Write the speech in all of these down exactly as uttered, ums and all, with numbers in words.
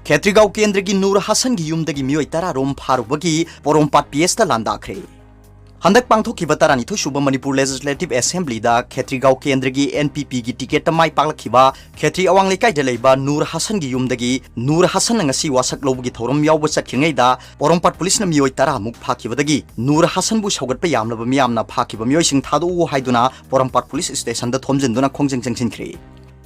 ꯈꯦꯇ꯭ꯔꯤꯒꯥꯎ ꯀꯦꯟꯗ꯭ꯔꯒꯤ ꯅꯨꯔ ꯍꯁꯟꯒꯤ ꯌꯨꯝꯗꯒꯤ ꯃꯤꯑꯣꯏ ꯇꯔꯥ ꯔꯣꯝ ꯐꯥꯔꯨꯕꯒꯤ ꯄꯣꯔꯣꯝꯄꯥꯠ ꯄꯤ ꯑꯦꯁꯇ ꯂꯥꯟꯗꯥꯈ꯭ꯔꯦ꯫ ꯍꯟꯗꯛ ꯄꯥꯡꯊꯣꯛꯈꯤꯕ ꯇꯔꯥꯅꯤꯊꯣꯏ ꯁꯨꯕ ꯃꯅꯤꯄꯨꯔ ꯂꯦꯖꯤꯁꯂꯦꯇꯤꯚ ꯑꯦꯁꯦꯝꯕ꯭ꯂꯤꯗ ꯈꯦꯇ꯭ꯔꯤꯒꯥꯎ ꯀꯦꯟꯗ꯭ꯔꯒꯤ ꯑꯦꯟ ꯄꯤ ꯄꯤꯒꯤ ꯇꯤꯀꯦꯠꯇ ꯃꯥꯏ ꯄꯥꯛꯂꯛꯈꯤꯕ ꯈꯦꯇ꯭ꯔꯤ ꯑꯋꯥꯡ ꯂꯩꯀꯥꯏꯗ ꯂꯩꯕ ꯅꯨꯔ ꯍꯁꯟꯒꯤ ꯌꯨꯝꯗꯒꯤ ꯅꯨꯔ ꯍꯁꯟꯅ ꯉꯁꯤ ꯋꯥꯁꯛ ꯂꯧꯕꯒꯤ ꯊꯧꯔꯝ ꯌꯥꯎꯕ ꯆꯠꯈ꯭ꯔꯤꯉꯩꯗ ꯄꯣꯔꯣꯝꯄꯥꯠ ꯄꯨꯂꯤꯁꯅ ꯃꯤꯑꯣꯏ ꯇꯔꯥꯃꯨꯛ ꯐꯥꯈꯤꯕꯗꯒꯤ ꯅꯨꯔ ꯍꯁꯟꯕꯨ ꯁꯧꯒꯠꯄ ꯌꯥꯝꯂꯕ ꯃꯤꯌꯥꯝꯅ ꯐꯥꯈꯤꯕ ꯃꯤꯑꯣꯏꯁꯤꯡ ꯊꯥꯗꯣꯛꯎ ꯍꯥꯏꯗꯨꯅ ꯄꯣꯔꯣꯝꯄꯥꯠ ꯄꯨꯂꯤꯁ ꯁ꯭ꯇꯦꯁꯟꯗ ꯊꯣꯝꯖꯤꯟꯗꯨꯅ ꯈꯣꯡꯖꯪ ꯆꯪꯁꯤꯟꯈ꯭ꯔꯦ꯫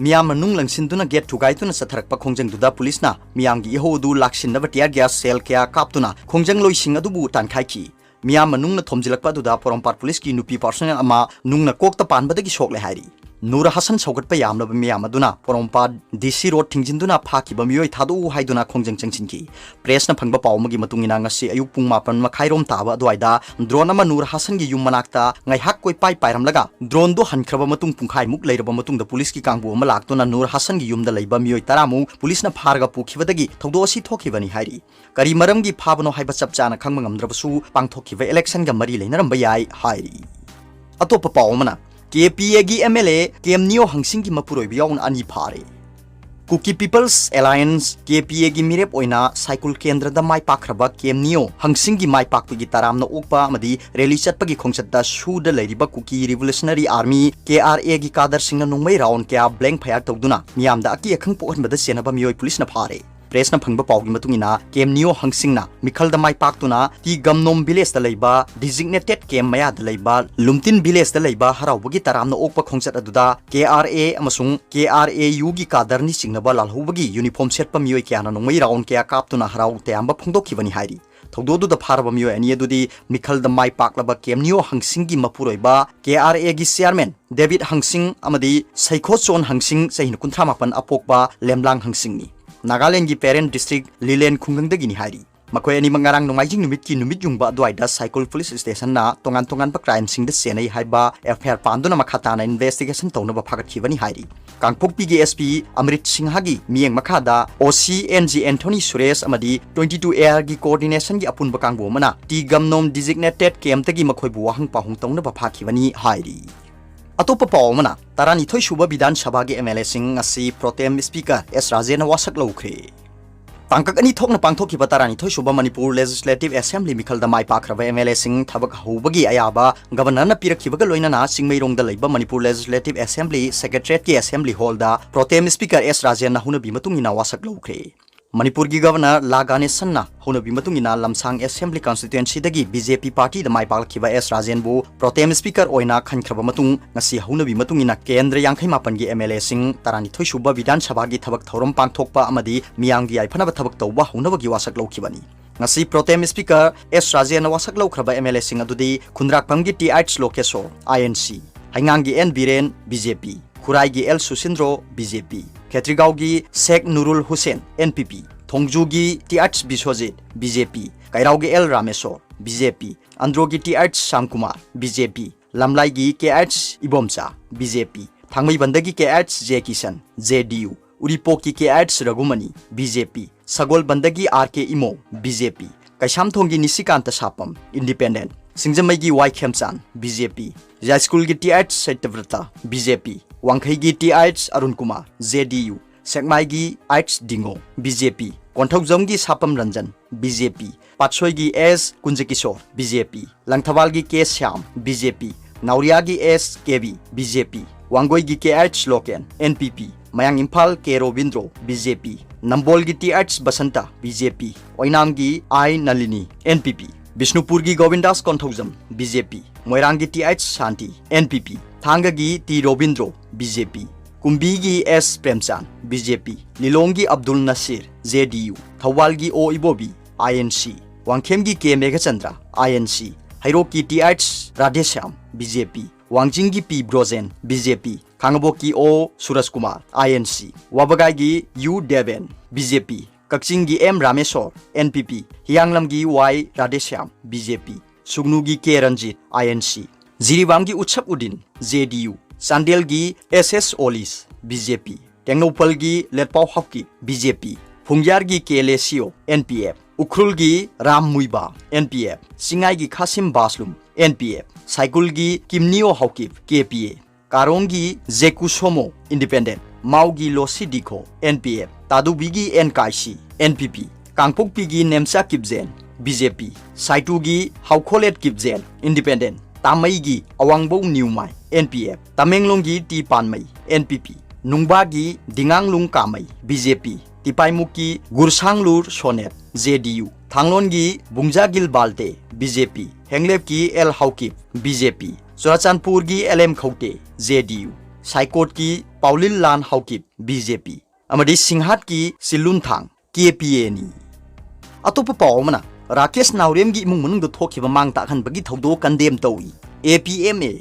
ꯃꯤꯌꯥꯝ ꯃꯅꯨꯡ ꯂꯪꯁꯤꯟꯗꯨꯅ ꯒꯦꯠ ꯊꯨꯒꯥꯏꯗꯨꯅ ꯆꯠꯊꯔꯛꯄ ꯈꯣꯡꯖꯪꯗꯨꯗ ꯄꯨꯂꯤꯁꯅ ꯃꯤꯌꯥꯝꯒꯤ ꯏꯍꯧ ꯑꯗꯨ ꯂꯥꯛꯁꯤꯟꯅꯕ tear gas shell ꯀꯌꯥ ꯀꯥꯞꯇꯨꯅ ꯈꯣꯡꯖꯪꯂꯣꯏꯁꯤꯡ ꯑꯗꯨꯕꯨ ꯇꯥꯟꯈꯥꯏꯈꯤ꯫ ꯃꯤꯌꯥꯝ ꯃꯅꯨꯡꯅ ꯊꯣꯝꯖꯤꯜꯂꯛꯄ ꯑꯗꯨꯗ ꯄꯣꯔꯣꯝꯄꯥꯠ ꯄꯨꯂꯤꯁꯀꯤ ꯅꯨꯄꯤ personnel ꯑꯃ ꯅꯨꯡꯅ ꯀꯣꯛꯇ ꯄꯥꯟꯕꯗꯒꯤ ꯁꯣꯛꯂꯦ ꯍꯥꯏꯔꯤ꯫ ꯅꯨꯔ ꯍꯁꯟ ꯁꯧꯒꯠꯄ ꯌꯥꯝꯂꯕ ꯃꯤꯌꯥꯝ ꯑꯗꯨꯅ ꯄꯣꯔꯣꯝꯄꯥꯠ ꯗꯤ ꯁꯤ ꯔꯣꯗ ꯊꯤꯡꯖꯤꯟꯗꯨꯅ ꯐꯥꯈꯤꯕ ꯃꯤꯑꯣꯏ ꯊꯥꯗꯣꯛꯎ ꯍꯥꯏꯗꯨꯅ ꯈꯣꯡꯖꯪ ꯆꯪꯁꯤꯟꯈꯤ꯫ ꯄ꯭ꯔꯦꯁꯅ ꯐꯪꯕ ꯄꯥꯎ ꯑꯃꯒꯤ ꯃꯇꯨꯡ ꯏꯟꯅ ꯉꯁꯤ ꯑꯌꯨꯛ ꯄꯨꯡ ꯃꯥꯄꯟ ꯃꯈꯥꯏꯔꯣꯝ ꯇꯥꯕ ꯑꯗꯨꯋꯥꯏꯗ ꯗ꯭ꯔꯣꯟ ꯑꯃ ꯅꯨꯔ ꯍꯁꯟꯒꯤ ꯌꯨꯝ ꯃꯅꯥꯛꯇ ꯉꯥꯏꯍꯥꯛ ꯀꯣꯏꯄꯥꯏ ꯄꯥꯏꯔꯝꯂꯒ ꯗ꯭ꯔꯣꯟꯗꯨ ꯍꯟꯈ꯭ꯔꯕ ꯃꯇꯨꯡ ꯄꯨꯡꯈꯥꯏꯃꯨꯛ ꯂꯩꯔꯕ ꯃꯇꯨꯡꯗ ꯄꯨꯂꯤꯁꯀꯤ ꯀꯥꯡꯕꯨ ꯑꯃ ꯂꯥꯛꯇꯨꯅ ꯅꯨꯔ ꯍꯁꯟꯒꯤ ꯌꯨꯝꯗ ꯂꯩꯕ ꯃꯤꯑꯣꯏ ꯇꯔꯥꯃꯨꯛ ꯄꯨꯂꯤꯁꯅ ꯐꯥꯔꯒ ꯄꯨꯈꯤꯕꯗꯒꯤ ꯊꯧꯗꯣꯛ ꯑꯁꯤ ꯊꯣꯛꯈꯤꯕꯅꯤ ꯍꯥꯏꯔꯤ꯫ ꯀꯔꯤ ꯃꯔꯝꯒꯤ ꯐꯥꯕꯅꯣ ꯍꯥꯏꯕ ꯆꯞ ꯆꯥꯅ ꯈꯪꯕ ꯉꯝꯗ꯭ꯔꯕꯁꯨ ꯄꯥꯡꯊꯣꯛꯈꯤꯕ election ꯒ ꯃꯔꯤ ꯂꯩꯅꯔꯝꯕ ꯌꯥꯏ ꯍꯥꯏꯔꯤ꯫ ꯑꯇꯣꯞꯄ ꯄꯥꯎ ꯑꯃꯅ, ꯀꯦ ꯄꯤ ꯑꯦꯒꯤ ꯑꯦꯝ ꯑꯦꯜ ꯑꯦ ꯀꯦꯝ ꯅꯤꯌꯣ ꯍꯪꯁꯤꯡꯒꯤ ꯃꯄꯨꯔꯣꯏꯕ ꯌꯥꯎꯅ ꯑꯅꯤ ꯐꯥꯔꯦ꯫ Kuki People's Alliance, K P ꯑꯦꯒꯤ ꯃꯤꯔꯦꯞ ꯑꯣꯏꯅ ꯁꯥꯏꯀꯨꯜ ꯀꯦꯟꯗ꯭ꯔꯗ ꯃꯥꯏ ꯄꯥꯛꯈ꯭ꯔꯕ ꯀꯦꯝ ꯅꯤꯌꯣ ꯍꯪꯁꯤꯡꯒꯤ ꯃꯥꯏ ꯄꯥꯛꯄꯒꯤ ꯇꯔꯥꯝꯅ ꯑꯣꯛꯄ ꯑꯃꯗꯤ rally ꯆꯠꯄꯒꯤ ꯈꯣꯡꯆꯠꯇ ꯁꯨꯗ ꯂꯩꯔꯤꯕ Kuki Revolutionary Army, ꯀꯦ ꯑꯥꯔ ꯑꯦꯒꯤ ꯀꯥꯗꯔꯁꯤꯡꯅ ꯅꯣꯡꯃꯩ round ꯀꯌꯥ blank fire ꯇꯧꯗꯨꯅ ꯃꯤꯌꯥꯝꯗ ꯑꯀꯤ ꯑꯈꯪ ꯄꯣꯛꯍꯟꯕꯗ ꯆꯦꯟꯅꯕ ꯃꯤꯑꯣꯏ ꯄꯨꯂꯤꯁꯅ ꯐꯥꯔꯦ꯫ ꯄ꯭ꯔꯦꯁꯅ ꯐꯪꯕ ꯄꯥꯎꯒꯤ ꯃꯇꯨꯡ ꯏꯟꯅ, ꯀꯦꯝ ꯅꯤꯌꯣ ꯍꯪꯁꯤꯡꯅ ꯃꯤꯈꯜꯗ ꯃꯥꯏ ꯄꯥꯛꯇꯨꯅ ꯇꯤ ꯒꯝꯅꯣꯝ ꯚꯤꯂꯦꯖꯇ ꯂꯩꯕ designated camp ꯃꯌꯥꯗ ꯂꯩꯕ ꯂꯨꯝꯇꯤꯟ ꯚꯤꯂꯦꯖꯇ ꯂꯩꯕ ꯍꯔꯥꯎꯕꯒꯤ ꯇꯔꯥꯝꯅ ꯑꯣꯛꯄ ꯈꯣꯡꯆꯠ ꯑꯗꯨꯗ ꯀꯦ ꯑꯥꯔ ꯑꯦ ꯑꯃꯁꯨꯡ ꯀꯦ ꯑꯥꯔ ꯑꯦ ꯌꯨꯒꯤ ꯀꯥꯗꯔꯅꯤ ꯆꯤꯡꯅꯕ ꯂꯥꯜꯍꯧꯕꯒꯤ uniform ꯁꯦꯠꯄ ꯃꯤꯑꯣꯏ ꯀꯌꯥꯅ ꯅꯣꯡꯃꯩ round ꯀꯌꯥ ꯀꯥꯞꯇꯨꯅ ꯍꯔꯥꯎ ꯇꯌꯥꯝꯕ ꯐꯣꯡꯗꯣꯛꯈꯤꯕꯅꯤ ꯍꯥꯏꯔꯤ꯫ ꯊꯧꯗꯣꯛ ꯑꯗꯨꯗ ꯐꯥꯔꯕ ꯃꯤꯑꯣꯏ ꯑꯅꯤ ꯑꯗꯨꯗꯤ ꯃꯤꯈꯜꯗ ꯃꯥꯏ ꯄꯥꯛꯂꯕ ꯀꯦꯝ ꯅꯤꯌꯣ ꯍꯪꯁꯤꯡꯒꯤ ꯃꯄꯨꯔꯣꯏꯕ ꯀꯦ ꯑꯥꯔ ꯑꯦꯒꯤ chairman ꯗꯦꯕꯤꯠ ꯍꯪꯁꯤꯡ ꯑꯃꯗꯤ ꯁꯩꯈꯣ ꯆꯣꯟ ꯍꯪꯁꯤꯡ, ꯆꯍꯤ ꯀꯨꯟꯊ꯭ꯔꯥ ꯃꯥꯄꯟ ꯑꯄꯣꯛꯄ ꯂꯦꯝꯂꯥꯡ ꯍꯪꯁꯤꯡꯅꯤ꯫ ꯅꯥꯒꯥꯂꯦꯟꯗꯒꯤ ꯄꯦꯔꯦꯟ ꯗꯤꯁꯇ꯭ꯔꯤꯛ ꯂꯤꯂꯦꯟ ꯈꯨꯡꯒꯪꯗꯒꯤꯅꯤ ꯍꯥꯏꯔꯤ꯫ ꯃꯈꯣꯏ ꯑꯅꯤꯃꯛ ꯉꯔꯥꯡ ꯅꯣꯡꯃꯥꯏꯖꯤꯡ ꯅꯨꯃꯤꯠꯀꯤ ꯅꯨꯃꯤꯠ ꯌꯨꯡꯕ ꯑꯗꯨꯋꯥꯏꯗ ꯁꯥꯏꯀꯨꯜ ꯄꯨꯂꯤꯁ ꯁ꯭ꯇꯦꯁꯟꯅ ꯇꯣꯉꯥꯟ ꯇꯣꯉꯥꯟꯕ crimeꯁꯤꯡꯗ ꯆꯦꯟꯅꯩ ꯍꯥꯏꯕ ꯑꯦꯐ ꯑꯥꯏ ꯑꯥꯔ ꯄꯥꯟꯗꯨꯅ ꯃꯈꯥ ꯇꯥꯅ investigation ꯇꯧꯅꯕ ꯐꯥꯒꯠꯈꯤꯕꯅꯤ ꯍꯥꯏꯔꯤ꯫ ꯀꯥꯡꯄꯣꯛꯄꯤꯒꯤ ꯑꯦꯁ ꯄꯤ ꯑꯃ꯭ꯔꯤꯠ ꯁꯤꯡꯍꯒꯤ ꯃꯤꯠꯌꯦꯡ ꯃꯈꯥꯗ ꯑꯣ ꯁꯤ ꯑꯦꯟ ꯖꯤ ꯑꯦꯟꯊꯣꯅꯤ ꯁꯨꯔꯦꯁ ꯑꯃꯗꯤ twenty two A R ꯒꯤ coordinationꯒꯤ ꯑꯄꯨꯟꯕ ꯀꯥꯡꯕꯨ ꯑꯃꯅ ꯇꯤ ꯒꯝꯅꯣꯝ designated campꯇꯒꯤ ꯃꯈꯣꯏꯕꯨ ꯋꯥꯍꯪ ꯄꯥꯎꯍꯪ ꯇꯧꯅꯕ ꯐꯥꯈꯤꯕꯅꯤ ꯍꯥꯏꯔꯤ꯫ ꯑꯇꯣꯞꯄ ꯄꯥꯎ ꯑꯃꯅ, ꯇꯔꯥꯅꯤꯊꯣꯏ ꯁꯨꯕ ꯕꯤꯙꯥꯟ ꯁꯚꯥꯒꯤ ꯑꯦꯝ ꯑꯦꯜ ꯑꯦꯁꯤꯡ ꯉꯁꯤ pro tem speaker ꯑꯦꯁ ꯔꯥꯖꯦꯟꯅ ꯋꯥꯁꯛ ꯂꯧꯈ꯭ꯔꯦ꯫ ꯇꯥꯡꯀꯛ ꯑꯅꯤ ꯊꯣꯛꯅ ꯄꯥꯡꯊꯣꯛꯈꯤꯕ ꯇꯔꯥꯅꯤꯊꯣꯏ ꯁꯨꯕ ꯃꯅꯤꯄꯨꯔ Legislative Assembly ꯃꯤꯈꯜꯗ ꯃꯥꯏ ꯄꯥꯛꯈ꯭ꯔꯕ MLA ꯁꯤꯡ ꯊꯕꯛ ꯍꯧꯕꯒꯤ ꯑꯌꯥꯕ Governorꯅ ꯄꯤꯔꯛꯈꯤꯕꯒ ꯂꯣꯏꯅꯅ ꯆꯤꯡꯃꯩꯔꯣꯡꯗ ꯂꯩꯕ Manipur Legislative Assembly Secretariatꯀꯤ Assembly Hallꯗ Pro Tem Speaker S ꯔꯥꯖꯦꯟꯅ ꯍꯧꯅꯕꯤ ꯃꯇꯨꯡ ꯏꯟꯅ ꯋꯥꯁꯛ ꯂꯧꯈ꯭ꯔꯦ꯫ ꯃꯅꯤꯄꯨꯔꯒꯤ Governor ꯂꯥ ꯒꯥꯅꯦꯁꯟꯅ ꯍꯧꯅꯕꯤ ꯃꯇꯨꯡ ꯏꯟꯅ ꯂꯝꯁꯥꯡ Assembly Constituencyꯗꯒꯤ BJP partyꯗ ꯃꯥꯏ ꯄꯥꯛꯂꯛꯈꯤꯕ S ꯔꯥꯖꯦꯟꯕꯨ Pro Tem Speaker ꯑꯣꯏꯅ ꯈꯟꯈ꯭ꯔꯕ ꯃꯇꯨꯡ, ꯉꯁꯤ ꯍꯧꯅꯕꯤ ꯃꯇꯨꯡ ꯏꯟꯅ ꯀꯦꯟꯗ꯭ꯔ ꯌꯥꯡꯈꯩ ꯃꯥꯄꯟꯒꯤ MLA ꯁꯤꯡ ꯇꯔꯥꯅꯤꯊꯣꯏ ꯁꯨꯕ ꯕꯤꯙꯥꯟ ꯁꯚꯥꯒꯤ ꯊꯕꯛ ꯊꯧꯔꯝ ꯄꯥꯡꯊꯣꯛꯄ ꯑꯃꯗꯤ ꯃꯤꯌꯥꯝꯒꯤ ꯌꯥꯏꯐꯅꯕ ꯊꯕꯛ ꯇꯧꯕ ꯍꯧꯅꯕꯒꯤ ꯋꯥꯁꯛ ꯂꯧꯈꯤꯕꯅꯤ꯫ ꯉꯁꯤ Pro Tem Speaker S ꯔꯥꯖꯦꯟꯅ ꯋꯥꯁꯛ ꯂꯧꯈ꯭ꯔꯕ MLA ꯁꯤꯡ ꯑꯗꯨꯗꯤ ꯈꯨꯟꯗ꯭ꯔꯥꯛꯄꯝꯒꯤ Th ꯂꯣꯀꯦꯁꯣꯔ, INC, ꯍꯩꯉꯥꯡꯒꯤ N ꯕꯤꯔꯦꯟ, BJP, ꯈꯨꯔꯥꯏꯒꯤ L ꯁꯨꯁꯤꯟꯗ꯭ꯔꯣ, BJP, ꯈꯦꯇ꯭ꯔꯤꯒꯥꯎꯒꯤ ꯁꯦꯈ ꯅꯨꯔꯨꯜ ꯍꯨꯁꯦꯟ, NPP, ꯊꯣꯡꯖꯨꯒꯤ Th ꯕꯤꯁ꯭ꯋꯖꯤꯠ, BJP, ꯀꯩꯔꯥꯎꯒꯤ L ꯔꯥꯃꯦꯁꯣꯔ, BJP, ꯑꯟꯗ꯭ꯔꯣꯒꯤ Th ꯁ꯭ꯌꯥꯝꯀꯨꯃꯥꯔ, BJP, ꯂꯝꯂꯥꯏꯒꯤ Kh ꯏꯕꯣꯝꯆꯥ, BJP, ꯊꯥꯡꯃꯩꯕꯟꯗꯒꯤ Kh ꯖꯦ ꯀꯤꯁꯟ, JDU, ꯎꯔꯤꯄꯣꯛꯀꯤ Kh ꯔꯘꯨꯃꯅꯤ, BJP, ꯁꯒꯣꯜꯕꯟꯗꯒꯤ R K ꯏꯃꯣ, BJP, ꯀꯩꯁꯥꯝꯊꯣꯡꯒꯤ ꯅꯤꯁꯤꯀꯥꯟꯇ ꯁꯥꯄꯝ, Independent, ꯁꯤꯡꯖꯃꯩꯒꯤ ꯋꯥꯏ ꯈꯦꯝꯆꯥꯟ, BJP, ꯌꯥꯏꯁ꯭ꯀꯨꯜꯒꯤ Th ꯁꯇ꯭ꯌꯕ꯭ꯔꯇ, BJP, ꯋꯥꯡꯈꯩꯒꯤ Th ꯑꯔꯨꯟ ꯀꯨꯃꯥꯔ, JDU, ꯁꯦꯛꯃꯥꯏꯒꯤ H ꯗꯤꯡꯒꯣ, BJP, ꯀꯣꯟꯊꯧꯖꯝꯒꯤ ꯁꯥꯄꯝ ꯔꯟꯖꯟ, BJP, ꯄꯥꯠꯁꯣꯏꯒꯤ S ꯀꯨꯟꯖꯀꯤꯁꯣꯔ, BJP, ꯂꯪꯊꯕꯥꯜꯒꯤ K ꯁ꯭ꯌꯥꯝ, BJP, ꯅꯥꯎꯔꯤꯌꯥꯒꯤ S ꯀꯦꯕꯤ, BJP, ꯋꯥꯡꯒꯣꯏꯒꯤ Kh Loken, NPP, Mayang Imphal K Robindro, BJP, ꯅꯝꯕꯣꯜꯒꯤ Th Basanta, BJP, ꯑꯣꯏꯅꯥꯝꯒꯤ I Nalini, NPP, ꯕꯤꯁꯅꯨꯄꯨꯔꯒꯤ ꯒꯣꯕꯤꯟꯗꯥꯁ Konthoujam, BJP, ꯃꯣꯏꯔꯥꯡꯒꯤ Th ꯁꯥꯟꯇꯤ, NPP, ꯊꯥꯡꯒꯒꯤ T Robindro, BJP, ꯀꯨꯝꯕꯤꯒꯤ S ꯄ꯭ꯔꯦꯝꯆꯥꯟ, BJP, ꯂꯤꯂꯣꯡꯒꯤ Abdul ꯅꯁꯤꯔ, JDU, ꯊꯧꯕꯥꯜꯒꯤ O ꯏꯕꯣꯕꯤ, INC, ꯋꯥꯡꯈꯦꯝꯒꯤ K Meghachandra, INC, ꯍꯩꯔꯣꯛꯀꯤ Th Radheshyam, BJP, ꯋꯥꯡꯖꯤꯡꯒꯤ P Brojen, BJP, ꯈꯥꯡꯉꯕꯣꯛꯀꯤ O ꯁꯨꯔꯖꯀꯨꯃꯥꯔ, INC, ꯋꯥꯕꯒꯥꯏꯒꯤ U Deben, BJP, ꯀꯛꯆꯤꯡꯒꯤ M Rameshwor, NPP, ꯍꯤꯌꯥꯡꯂꯝꯒꯤ Y Radheshyam, BJP, ꯁꯨꯒꯅꯨꯒꯤ K Ranjit, INC, ꯖꯤꯔꯤꯕꯥꯝꯒꯤ ꯎꯠꯁꯕ Uddin, JDU, ꯆꯥꯟꯗꯦꯜꯒꯤ S S ꯑꯣꯂꯤꯁ, BJP, ꯇꯦꯡꯅꯧꯄꯜꯒꯤ ꯂꯦꯠꯄꯥꯎ Haokip, BJP, ꯐꯨꯡꯌꯥꯔꯒꯤ K Leshiyo, NPF, ꯎꯈ꯭ꯔꯨꯜꯒꯤ Ram Muivah, NPF, ꯆꯤꯡꯉꯥꯏꯒꯤ Khashim Vashum, NPF, ꯁꯥꯏꯀꯨꯜꯒꯤ Kimneo Haokip, KPA, ꯀꯥꯔꯣꯡꯒꯤ Jeku Somo, Independent, ꯃꯥꯎꯒꯤ Losii Dikho, NPF, ꯇꯥꯗꯨꯕꯤꯒꯤ N Kayisii, N P P, ꯀꯥꯡꯄꯣꯛꯄꯤꯒꯤ Nemcha Kipgen, B J P, ꯁꯥꯏꯇꯨꯒꯤ ꯍꯥꯎꯈꯣꯂꯦꯠ ꯀꯤꯞꯖꯦꯟ, ꯏꯟꯗꯤꯄꯦꯟꯗꯦꯟ, ꯇꯥꯃꯩꯒꯤ Awangbou Newmai, N P F, ꯇꯃꯦꯡꯂꯣꯡꯒꯤ T Panmei, N P P, ꯅꯨꯡꯕꯥꯒꯤ Dinganglung Kamei, B J P, ꯇꯤꯄꯥꯏꯃꯨꯛꯀꯤ Ngursanglur Sanate, J D U, ꯊꯥꯡꯂꯣꯟꯒꯤ ꯕꯨꯡꯖꯥꯒꯤꯜ Valte, B J P, ꯍꯦꯡꯂꯦꯞꯀꯤ L Haokip, B J ꯄꯤ, ꯆꯨꯔꯥꯆꯥꯟꯄꯨꯔꯒꯤ L M ꯈꯧꯇꯦ, J D U, ꯁꯥꯏꯀꯣꯠꯀꯤ ꯄꯥꯎꯂꯤꯜ ꯂꯥꯟ ꯍꯥꯎꯀꯤꯞ, ꯕꯤ ꯖꯦ ꯄꯤ, ꯑꯃꯗꯤ ꯁꯤꯡꯍꯥꯠꯀꯤ ꯁꯤꯜꯂꯨꯟꯊꯥꯡ, ꯀꯦ ꯄꯤ ꯑꯦꯅꯤ꯫ ꯑꯇꯣꯞꯄ ꯄꯥꯎ ꯑꯃꯅ, ꯔꯥꯀꯦꯁ ꯅꯥꯎꯔꯦꯝꯒꯤ ꯏꯃꯨꯡ ꯃꯅꯨꯡꯗ ꯊꯣꯛꯈꯤꯕ ꯃꯥꯡ ꯇꯥꯛꯍꯟꯕꯒꯤ ꯊꯧꯗꯣꯛ ꯀꯟꯗꯦꯝ ꯇꯧꯏ, ꯑꯦ ꯄꯤ ꯑꯦꯝ ꯑꯦ꯫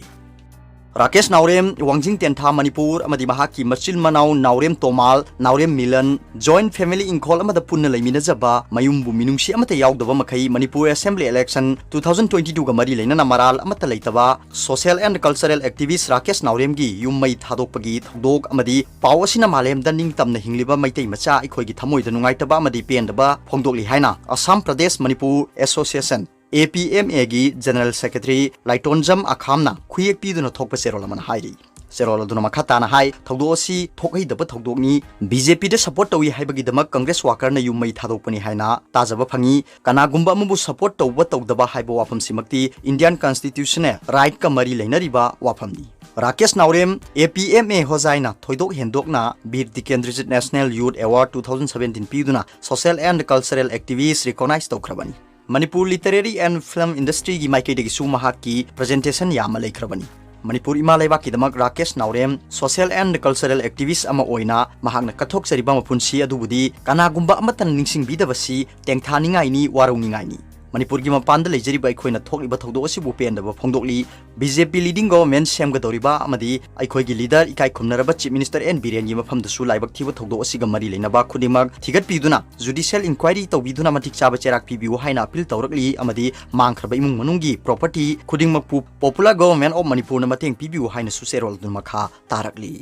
ꯔꯥꯀꯦꯁ ꯅꯥꯎꯔꯦꯝ, ꯋꯥꯡꯖꯤꯡ ꯇꯦꯟꯊꯥ ꯃꯅꯤꯄꯨꯔ, ꯑꯃꯗꯤ ꯃꯍꯥꯛꯀꯤ ꯃꯆꯤꯟ ꯃꯅꯥꯎ ꯅꯥꯎꯔꯦꯝ ꯇꯣꯃꯥꯜ, ꯅꯥꯎꯔꯦꯝ ꯃꯤꯂꯟ, joint family ꯏꯪꯈꯣꯜ ꯑꯃꯗ ꯄꯨꯟꯅ ꯂꯩꯃꯤꯟꯅꯖꯕ, ꯃꯌꯨꯝꯕꯨ ꯃꯤꯅꯨꯡꯁꯤ ꯑꯃꯠꯇ ꯌꯥꯎꯗꯕ ꯃꯈꯩ Manipur assembly election two thousand twenty twoꯒ ꯃꯔꯤ ꯂꯩꯅꯅ ꯃꯔꯥꯜ ꯑꯃꯠꯇ ꯂꯩꯇꯕ social and cultural activist Rakesh ꯅꯥꯎꯔꯦꯝꯒꯤ ꯌꯨꯝ ꯃꯩ ꯊꯥꯗꯣꯛꯄꯒꯤ ꯊꯧꯗꯣꯛ ꯑꯃꯗꯤ ꯄꯥꯎ ꯑꯁꯤꯅ ꯃꯥꯂꯦꯝꯗ ꯅꯤꯡꯇꯝꯅ ꯍꯤꯡꯂꯤꯕ ꯃꯩꯇꯩ ꯃꯆꯥ ꯑꯩꯈꯣꯏꯒꯤ ꯊꯃꯣꯏꯗ ꯅꯨꯡꯉꯥꯏꯇꯕ ꯑꯃꯗꯤ ꯄꯦꯟꯗꯕ ꯐꯣꯡꯗꯣꯛꯂꯤ ꯍꯥꯏꯅ Assam Pradesh Manipur Association, A P M Aꯒꯤ General Secretary ꯂꯥꯏꯇꯣꯟꯖꯝ ꯑꯈꯥꯝꯅ ꯈꯨꯌꯦꯛ ꯄꯤꯗꯨꯅ ꯊꯣꯛꯄ ꯆꯦꯔꯣꯜ ꯑꯃꯅ ꯍꯥꯏꯔꯤ꯫ ꯆꯦꯔꯣꯜ ꯑꯗꯨꯅ ꯃꯈꯥ ꯇꯥꯅ ꯍꯥꯏ, ꯊꯧꯗꯣꯛ ꯑꯁꯤ ꯊꯣꯛꯍꯩꯗꯕ ꯊꯧꯗꯣꯛꯅꯤ, ꯕꯤ ꯖꯦ ꯄꯤꯗ support ꯇꯧꯏ ꯍꯥꯏꯕꯒꯤꯗꯃꯛ Congress workerꯅ ꯌꯨꯝ ꯃꯩ ꯊꯥꯗꯣꯛꯄꯅꯤ ꯍꯥꯏꯅ ꯇꯥꯖꯕ ꯐꯪꯏ꯫ ꯀꯅꯥꯒꯨꯝꯕ ꯑꯃꯕꯨ support ꯇꯧꯕ ꯇꯧꯗꯕ ꯍꯥꯏꯕ ꯋꯥꯐꯝꯁꯤꯃꯛꯇꯤ Indian Constitutional rightꯀ ꯃꯔꯤ ꯂꯩꯅꯔꯤꯕ ꯋꯥꯐꯝꯅꯤ꯫ ꯔꯥꯀꯦꯁ ꯅꯥꯎꯔꯦꯝ, A P M A ꯍꯣꯖꯥꯏꯅ ꯊꯣꯏꯗꯣꯛ ꯍꯦꯟꯗꯣꯛꯅ Bir Tikendrajit National Youth Award two thousand seventeen ꯄꯤꯗꯨꯅ social and cultural activist recognize ꯇꯧꯈ꯭ꯔꯕꯅꯤ꯫ Manipur literary and film industryꯒꯤ ꯃꯥꯏꯀꯩꯗꯒꯤꯁꯨ ꯃꯍꯥꯛꯀꯤ presentation ꯌꯥꯝꯅ ꯂꯩꯈ꯭ꯔꯕꯅꯤ꯫ ꯃꯅꯤꯄꯨꯔ ꯏꯃꯥ ꯂꯩꯕꯥꯛꯀꯤꯗꯃꯛ ꯔꯥꯀꯦꯁ ꯅꯥꯎꯔꯦꯝ social and cultural activist ꯑꯃ ꯑꯣꯏꯅ ꯃꯍꯥꯛꯅ ꯀꯠꯊꯣꯛꯆꯔꯤꯕ ꯃꯄꯨꯟꯁꯤ ꯑꯗꯨꯕꯨꯗꯤ ꯀꯅꯥꯒꯨꯝꯕ ꯑꯃꯠꯇꯅ ꯅꯤꯡꯁꯤꯡꯕꯤꯗꯕꯁꯤ ꯇꯦꯡꯊꯥꯅꯤꯡꯉꯥꯏꯅꯤ, ꯋꯥꯔꯧꯅꯤꯡꯉꯥꯏꯅꯤ꯫ ꯃꯅꯤꯄꯨꯔꯒꯤ ꯃꯄꯥꯟꯗ ꯂꯩꯖꯔꯤꯕ ꯑꯩꯈꯣꯏꯅ ꯊꯣꯛꯂꯤꯕ ꯊꯧꯗꯣꯛ ꯑꯁꯤꯕꯨ ꯄꯦꯟꯗꯕ ꯐꯣꯡꯗꯣꯛꯂꯤ꯫ B J P leading government ꯁꯦꯝꯒꯗꯧꯔꯤꯕ ꯑꯃꯗꯤ ꯑꯩꯈꯣꯏꯒꯤ leader ꯏꯀꯥꯏ ꯈꯨꯝꯅꯔꯕ Chief Minister N ꯕꯤꯔꯦꯟꯒꯤ ꯃꯐꯝꯗꯁꯨ ꯂꯥꯏꯕꯛ ꯊꯤꯕ ꯊꯧꯗꯣꯛ ꯑꯁꯤꯒ ꯃꯔꯤ ꯂꯩꯅꯕ ꯈꯨꯗꯤꯡꯃꯛ ꯊꯤꯒꯠꯄꯤꯗꯨꯅ judicial inquiry ꯇꯧꯕꯤꯗꯨꯅ ꯃꯇꯤꯛ ꯆꯥꯕ ꯆꯩꯔꯥꯛ ꯄꯤꯕꯤꯌꯨ ꯍꯥꯏꯅ appeal ꯇꯧꯔꯛꯂꯤ ꯑꯃꯗꯤ ꯃꯥꯡꯈ꯭ꯔꯕ ꯏꯃꯨꯡ ꯃꯅꯨꯡꯒꯤ property ꯈꯨꯗꯤꯡꯃꯛꯄꯨ Popular Government of ꯃꯅꯤꯄꯨꯔꯅ ꯃꯇꯦꯡ ꯄꯤꯕꯤꯌꯨ ꯍꯥꯏꯅꯁꯨ ꯆꯦꯔꯣꯜ ꯑꯗꯨ ꯃꯈꯥ ꯇꯥꯔꯛꯂꯤ꯫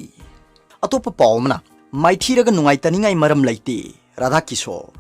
ꯑꯇꯣꯞꯄ ꯄꯥꯎ ꯑꯃꯅ, ꯃꯥꯏꯊꯤꯔꯒ ꯅꯨꯡꯉꯥꯏꯇꯅꯤꯡꯉꯥꯏ ꯃꯔꯝ ꯂꯩꯇꯦ, ꯔꯥꯙꯥ ꯀꯤꯁꯣꯔ꯫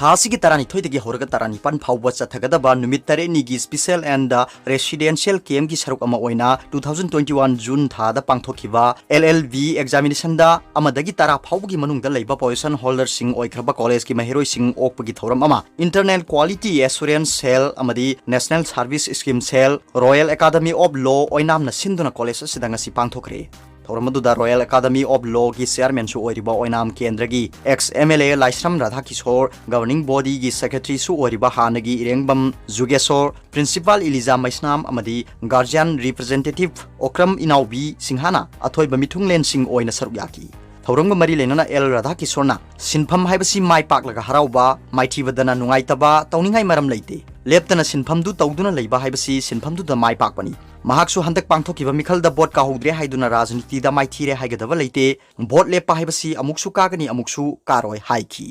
ꯊꯥ ꯑꯁꯤꯒꯤ ꯇꯔꯥꯅꯤꯊꯣꯏꯗꯒꯤ ꯍꯧꯔꯒ ꯇꯔꯥꯅꯤꯄꯥꯟ ꯐꯥꯎꯕ ꯆꯠꯊꯒꯗꯕ ꯅꯨꯃꯤꯠ ꯇꯔꯦꯠꯅꯤꯒꯤ Special and Residential Campꯒꯤ ꯁꯔꯨꯛ ꯑꯃ ꯑꯣꯏꯅ two thousand twenty-one June ꯊꯥꯗ ꯄꯥꯡꯊꯣꯛꯈꯤꯕ L L B Examinationꯗ ꯑꯃꯗꯒꯤ ꯇꯔꯥ ꯐꯥꯎꯕꯒꯤ ꯃꯅꯨꯡꯗ ꯂꯩꯕ position holderꯁꯤꯡ ꯑꯣꯏꯈ꯭ꯔꯕ collegeꯀꯤ ꯃꯍꯩꯔꯣꯏꯁꯤꯡ ꯑꯣꯛꯄꯒꯤ ꯊꯧꯔꯝ ꯑꯃ Internal Quality Assurance Cell ꯑꯃꯗꯤ National Service Scheme Cell, Royal Academy of Law ꯑꯣꯏꯅꯥꯝꯅ ꯁꯤꯟꯗꯨꯅ college ꯑꯁꯤꯗ ꯉꯁꯤ ꯄꯥꯡꯊꯣꯛꯈ꯭ꯔꯦ꯫ ꯊꯧꯔꯝ ꯑꯗꯨꯗ Royal Academy of Lawꯒꯤ chairmanꯁꯨ ꯑꯣꯏꯔꯤꯕ ꯑꯣꯏꯅꯥꯝ ꯀꯦꯟꯗ꯭ꯔꯒꯤ ex M L A Laishram ꯔꯥꯙꯥꯀꯤꯁꯣꯔ, governing bodyꯒꯤ secretaryꯁꯨ ꯑꯣꯏꯔꯤꯕ ꯍꯥꯟꯅꯒꯤ ꯏꯔꯦꯡꯕꯝ ꯖꯨꯒꯦꯁꯣꯔ, principal ꯏꯂꯤꯖꯥ ꯃꯩꯁꯅꯥꯝ ꯑꯃꯗꯤ guardian representative ꯑꯣꯀ꯭ꯔꯝ ꯏꯅꯥꯎꯕꯤ ꯁꯤꯡꯍꯥꯅ ꯑꯊꯣꯏꯕ ꯃꯤꯊꯨꯡꯂꯦꯟꯁꯤꯡ ꯑꯣꯏꯅ ꯁꯔꯨꯛ ꯌꯥꯈꯤ꯫ ꯊꯧꯔꯝꯒ ꯃꯔꯤ ꯂꯩꯅꯅ L ꯔꯥꯙꯥꯀꯤꯁꯣꯔꯅ, "ꯁꯤꯟꯐꯝ ꯍꯥꯏꯕꯁꯤ ꯃꯥꯏ ꯄꯥꯛꯂꯒ ꯍꯔꯥꯎꯕ, ꯃꯥꯏꯊꯤꯕꯗꯅ ꯅꯨꯡꯉꯥꯏꯇꯕ ꯇꯧꯅꯤꯡꯉꯥꯏ ꯃꯔꯝ ꯂꯩꯇꯦ꯫ ꯂꯦꯞꯇꯅ ꯁꯤꯟꯐꯝꯗꯨ ꯇꯧꯗꯨꯅ ꯂꯩꯕ ꯍꯥꯏꯕꯁꯤ ꯁꯤꯟꯐꯝꯗꯨꯗ ꯃꯥꯏ ꯄꯥꯛꯄꯅꯤ꯫ ꯃꯍꯥꯛꯁꯨ ꯍꯟꯗꯛ ꯄꯥꯡꯊꯣꯛꯈꯤꯕ ꯃꯤꯈꯜꯗ vote ꯀꯥꯍꯧꯗ꯭ꯔꯦ ꯍꯥꯏꯗꯨꯅ ꯔꯥꯖꯅꯤꯇꯤꯗ ꯃꯥꯏꯊꯤꯔꯦ ꯍꯥꯏꯒꯗꯕ ꯂꯩꯇꯦ꯫ Vote ꯂꯦꯞꯄ ꯍꯥꯏꯕꯁꯤ ꯑꯃꯨꯛꯁꯨ ꯀꯥꯒꯅꯤ, ꯑꯃꯨꯛꯁꯨ ꯀꯥꯔꯣꯏ" ꯍꯥꯏꯈꯤ꯫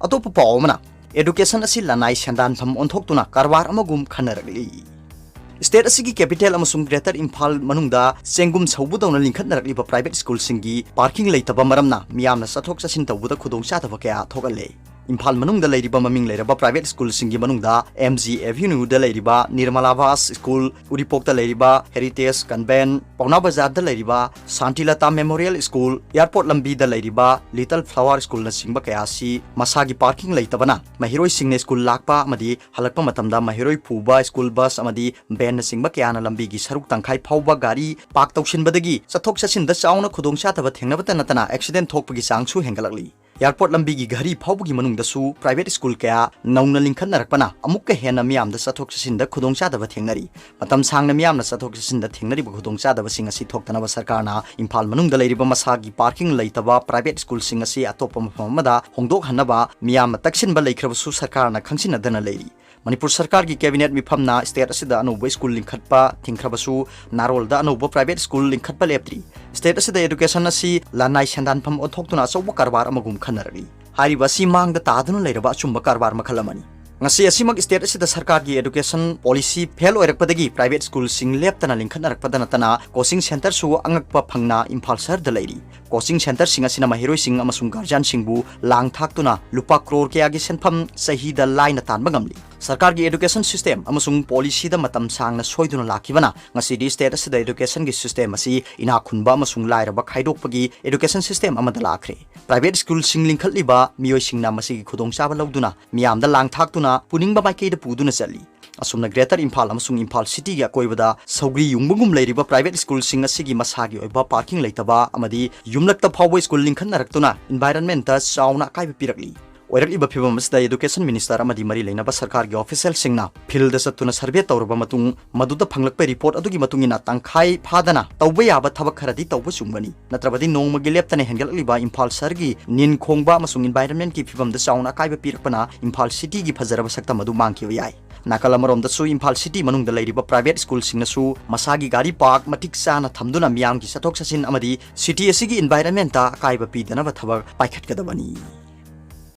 ꯑꯇꯣꯞꯄ ꯄꯥꯎ ꯑꯃꯅ, education ꯑꯁꯤ ꯂꯅꯥꯏ ꯁꯦꯟꯗꯥꯟꯐꯝ ꯑꯣꯟꯊꯣꯛꯇꯨꯅ ꯀꯔꯕꯥꯔ ꯑꯃꯒꯨꯝ ꯈꯟꯅꯔꯛꯂꯤ꯫ State ꯑꯁꯤꯒꯤ capital ꯑꯃꯁꯨꯡ Greater ꯏꯝꯐꯥꯜ ꯃꯅꯨꯡꯗ ꯆꯦꯡꯒꯨꯝ ꯁꯧꯕꯗꯧꯅ ꯂꯤꯡꯈꯠꯅꯔꯛꯂꯤꯕ private schoolꯁꯤꯡꯒꯤ parking ꯂꯩꯇꯕ ꯃꯔꯝꯅ ꯃꯤꯌꯥꯝꯅ ꯆꯠꯊꯣꯛ ꯆꯠꯁꯤꯟ ꯇꯧꯕꯗ ꯈꯨꯗꯣꯡꯆꯥꯗꯕ ꯀꯌꯥ ꯊꯣꯛꯍꯜꯂꯦ꯫ ꯏꯝꯐꯥꯜ ꯃꯅꯨꯡꯗ ꯂꯩꯔꯤꯕ ꯃꯃꯤꯡ ꯂꯩꯔꯕ private schoolꯁꯤꯡꯒꯤ ꯃꯅꯨꯡꯗ M G Avenueꯗ ꯂꯩꯔꯤꯕ Nirmala Vas School, ꯎꯔꯤꯄꯣꯛꯇ ꯂꯩꯔꯤꯕ Heritage Convent, ꯄꯥꯎꯅꯥ ꯕꯖꯥꯔꯗ ꯂꯩꯔꯤꯕ Santilata Memorial School, airport ꯂꯝꯕꯤꯗ ꯂꯩꯔꯤꯕ Little Flower Schoolꯅꯆꯤꯡꯕ ꯀꯌꯥ ꯑꯁꯤ ꯃꯁꯥꯒꯤ parking ꯂꯩꯇꯕꯅ ꯃꯍꯩꯔꯣꯏꯁꯤꯡꯅ school ꯂꯥꯛꯄ ꯑꯃꯗꯤ ꯍꯜꯂꯛꯄ ꯃꯇꯝꯗ ꯃꯍꯩꯔꯣꯏ ꯄꯨꯕ school bus ꯑꯃꯗꯤ vanꯅꯆꯤꯡꯕ ꯀꯌꯥꯅ ꯂꯝꯕꯤꯒꯤ ꯁꯔꯨꯛ ꯇꯪꯈꯥꯏ ꯐꯥꯎꯕ ꯒꯥꯔꯤ park ꯇꯧꯁꯤꯟꯕꯗꯒꯤ ꯆꯠꯊꯣꯛ ꯆꯠꯁꯤꯟꯗ ꯆꯥꯎꯅ ꯈꯨꯗꯣꯡꯆꯥꯗꯕ ꯊꯦꯡꯅꯕꯇ ꯅꯠꯇꯅ accident ꯊꯣꯛꯄꯒꯤ ꯆꯥꯡꯁꯨ ꯍꯦꯟꯒꯠꯂꯛꯂꯤ꯫ Airport ꯂꯝꯕꯤꯒꯤ ꯘꯔꯤ ꯐꯥꯎꯕꯒꯤ ꯃꯅꯨꯡꯗꯁꯨ private school ꯀꯌꯥ ꯅꯧꯅ ꯂꯤꯡꯈꯠꯅꯔꯛꯄꯅ ꯑꯃꯨꯛꯀ ꯍꯦꯟꯅ ꯃꯤꯌꯥꯝꯗ ꯆꯠꯊꯣꯛ ꯆꯠꯁꯤꯟꯗ ꯈꯨꯗꯣꯡꯆꯥꯗꯕ ꯊꯦꯡꯅꯔꯤ꯫ ꯃꯇꯝ ꯁꯥꯡꯅ ꯃꯤꯌꯥꯝꯅ ꯆꯠꯊꯣꯛ ꯆꯠꯁꯤꯟꯗ ꯊꯦꯡꯅꯔꯤꯕ ꯈꯨꯗꯣꯡꯆꯥꯗꯕꯁꯤꯡ ꯑꯁꯤ ꯊꯣꯛꯇꯅꯕ ꯁꯔꯀꯥꯔꯅ ꯏꯝꯐꯥꯜ ꯃꯅꯨꯡꯗ ꯂꯩꯔꯤꯕ ꯃꯁꯥꯒꯤ parking ꯂꯩꯇꯕ private schoolꯁꯤꯡ ꯑꯁꯤ ꯑꯇꯣꯞꯄ ꯃꯐꯝ ꯑꯃꯗ ꯍꯣꯡꯗꯣꯛꯍꯟꯅꯕ ꯃꯤꯌꯥꯝꯅ ꯇꯛꯁꯤꯟꯕ ꯂꯩꯈ꯭ꯔꯕꯁꯨ ꯁꯔꯀꯥꯔꯅ ꯈꯪꯁꯤꯟꯅꯗꯅ ꯂꯩꯔꯤ꯫ ꯃꯅꯤꯄꯨꯔ ꯁꯔꯀꯥꯔꯒꯤ cabinet ꯃꯤꯐꯝꯅ state ꯑꯁꯤꯗ ꯑꯅꯧꯕ school ꯂꯤꯡꯈꯠꯄ ꯊꯤꯡꯈ꯭ꯔꯕꯁꯨ ꯅꯥꯔꯣꯜꯗ ꯑꯅꯧꯕ private school ꯂꯤꯡꯈꯠꯄ ꯂꯦꯞꯇ꯭ꯔꯤ꯫ State ꯑꯁꯤꯗ education ꯑꯁꯤ ꯂꯅꯥꯏ ꯁꯦꯟꯗꯥꯟꯐꯝ ꯑꯣꯟꯊꯣꯛꯇꯨꯅ ꯑꯆꯧꯕ ꯀꯔꯕꯥꯔ ꯑꯃꯒꯨꯝ ꯈꯟꯅꯔꯛꯂꯤ꯫ ꯍꯥꯏꯔꯤꯕ ꯑꯁꯤ ꯃꯥꯡꯗ ꯇꯥꯗꯨꯅ ꯂꯩꯔꯕ ꯑꯆꯨꯝꯕ ꯀꯔꯕꯥꯔ ꯃꯈꯜ ꯑꯃꯅꯤ꯫ ꯉꯁꯤ ꯑꯁꯤꯃꯛ state ꯑꯁꯤꯗ ꯁꯔꯀꯥꯔꯒꯤ education policy fail ꯑꯣꯏꯔꯛꯄꯗꯒꯤ private schoolꯁꯤꯡ ꯂꯦꯞꯇꯅ ꯂꯤꯡꯈꯠꯅꯔꯛꯄꯗ ꯅꯠꯇꯅ coaching centreꯁꯨ ꯑꯉꯛꯄ ꯐꯪꯅ ꯏꯝꯐꯥꯜ ꯁꯍꯔꯗ ꯂꯩꯔꯤ꯫ Coaching centreꯁꯤꯡ ꯑꯁꯤꯅ ꯃꯍꯩꯔꯣꯏꯁꯤꯡ ꯑꯃꯁꯨꯡ guardianꯁꯤꯡꯕꯨ ꯂꯥꯡ ꯊꯥꯛꯇꯨꯅ ꯂꯨꯄꯥ ꯀ꯭ꯔꯣꯔ ꯀꯌꯥꯒꯤ ꯁꯦꯟꯐꯝ ꯆꯍꯤꯗ ꯂꯥꯏꯅ ꯇꯥꯟꯕ ꯉꯝꯂꯤ꯫ ꯁꯔꯀꯥꯔꯒꯤ education system ꯑꯃꯁꯨꯡ policyꯗ ꯃꯇꯝ ꯁꯥꯡꯅ ꯁꯣꯏꯗꯨꯅ ꯂꯥꯛꯈꯤꯕꯅ ꯉꯁꯤꯗꯤ state ꯑꯁꯤꯗ educationꯒꯤ system ꯑꯁꯤ ꯏꯅꯥꯛ ꯈꯨꯟꯕ ꯑꯃꯁꯨꯡ ꯂꯥꯏꯔꯕ ꯈꯥꯏꯗꯣꯛꯄꯒꯤ education system ꯑꯃꯗ ꯂꯥꯛꯈ꯭ꯔꯦ꯫ Private schoolꯁꯤꯡ ꯂꯤꯡꯈꯠꯂꯤꯕ ꯃꯤꯑꯣꯏꯁꯤꯡꯅ ꯃꯁꯤꯒꯤ ꯈꯨꯗꯣꯡꯆꯥꯕ ꯂꯧꯗꯨꯅ ꯃꯤꯌꯥꯝꯗ ꯂꯥꯡ ꯊꯥꯛꯇꯨꯅ ꯄꯨꯅꯤꯡꯕ ꯃꯥꯏꯀꯩꯗ ꯄꯨꯗꯨꯅ ꯆꯠꯂꯤ꯫ ꯑꯁꯨꯝꯅ Greater Imphal ꯑꯃꯁꯨꯡ Imphal Cityꯒꯤ ꯑꯀꯣꯏꯕꯗ ꯁꯧꯒ꯭ꯔꯤ ꯌꯨꯡꯕꯒꯨꯝ ꯂꯩꯔꯤꯕ private schoolꯁꯤꯡ ꯑꯁꯤꯒꯤ ꯃꯁꯥꯒꯤ ꯑꯣꯏꯕ parking ꯂꯩꯇꯕ ꯑꯃꯗꯤ ꯌꯨꯝꯂꯛꯇ ꯐꯥꯎꯕ school ꯂꯤꯡꯈꯠꯅꯔꯛꯇꯨꯅ environmentꯇ ꯆꯥꯎꯅ ꯑꯀꯥꯏꯕ ꯄꯤꯔꯛꯂꯤ꯫ ꯑꯣꯏꯔꯛꯂꯤꯕ ꯐꯤꯕꯝ ꯑꯁꯤꯗ education minister ꯑꯃꯗꯤ ꯃꯔꯤ ꯂꯩꯅꯕ ꯁꯔꯀꯥꯔꯒꯤ officialꯁꯤꯡꯅ fieldꯗ ꯆꯠꯇꯨꯅ survey ꯇꯧꯔꯕ ꯃꯇꯨꯡ ꯃꯗꯨꯗ ꯐꯪꯂꯛꯄ report ꯑꯗꯨꯒꯤ ꯃꯇꯨꯡ ꯏꯟꯅ ꯇꯪꯈꯥꯏ ꯐꯥꯗꯅ ꯇꯧꯕ ꯌꯥꯕ ꯊꯕꯛ ꯈꯔꯗꯤ ꯇꯧꯕ ꯆꯨꯝꯒꯅꯤ꯫ ꯅꯠꯇ꯭ꯔꯕꯗꯤ ꯅꯣꯡꯃꯒꯤ ꯂꯦꯞꯇꯅ ꯍꯦꯟꯒꯠꯂꯛꯂꯤꯕ ꯏꯝꯐꯥꯜ ꯁꯍꯔꯒꯤ ꯅꯤꯟ ꯈꯣꯡꯕ ꯑꯃꯁꯨꯡ environmentꯀꯤ ꯐꯤꯕꯝꯗ ꯆꯥꯎꯅ ꯑꯀꯥꯏꯕ ꯄꯤꯔꯛꯄꯅ ꯏꯝꯐꯥꯜ cityꯒꯤ ꯐꯖꯔꯕ ꯁꯛꯇꯝ ꯑꯗꯨ ꯃꯥꯡꯈꯤꯕ ꯌꯥꯏ꯫ ꯅꯥꯀꯜ ꯑꯃꯔꯣꯝꯗꯁꯨ ꯏꯝꯐꯥꯜ city ꯃꯅꯨꯡꯗ ꯂꯩꯔꯤꯕ private schoolꯁꯤꯡꯅꯁꯨ ꯃꯁꯥꯒꯤ ꯒꯥꯔꯤ park ꯃꯇꯤꯛ ꯆꯥꯅ ꯊꯝꯗꯨꯅ ꯃꯤꯌꯥꯝꯒꯤ ꯆꯠꯊꯣꯛ ꯆꯠꯁꯤꯟ ꯑꯃꯗꯤ city ꯑꯁꯤꯒꯤ environmentꯇ ꯑꯀꯥꯏꯕ ꯄꯤꯗꯅꯕ ꯊꯕꯛ ꯄꯥꯏꯈꯠꯀꯗꯕꯅꯤ꯫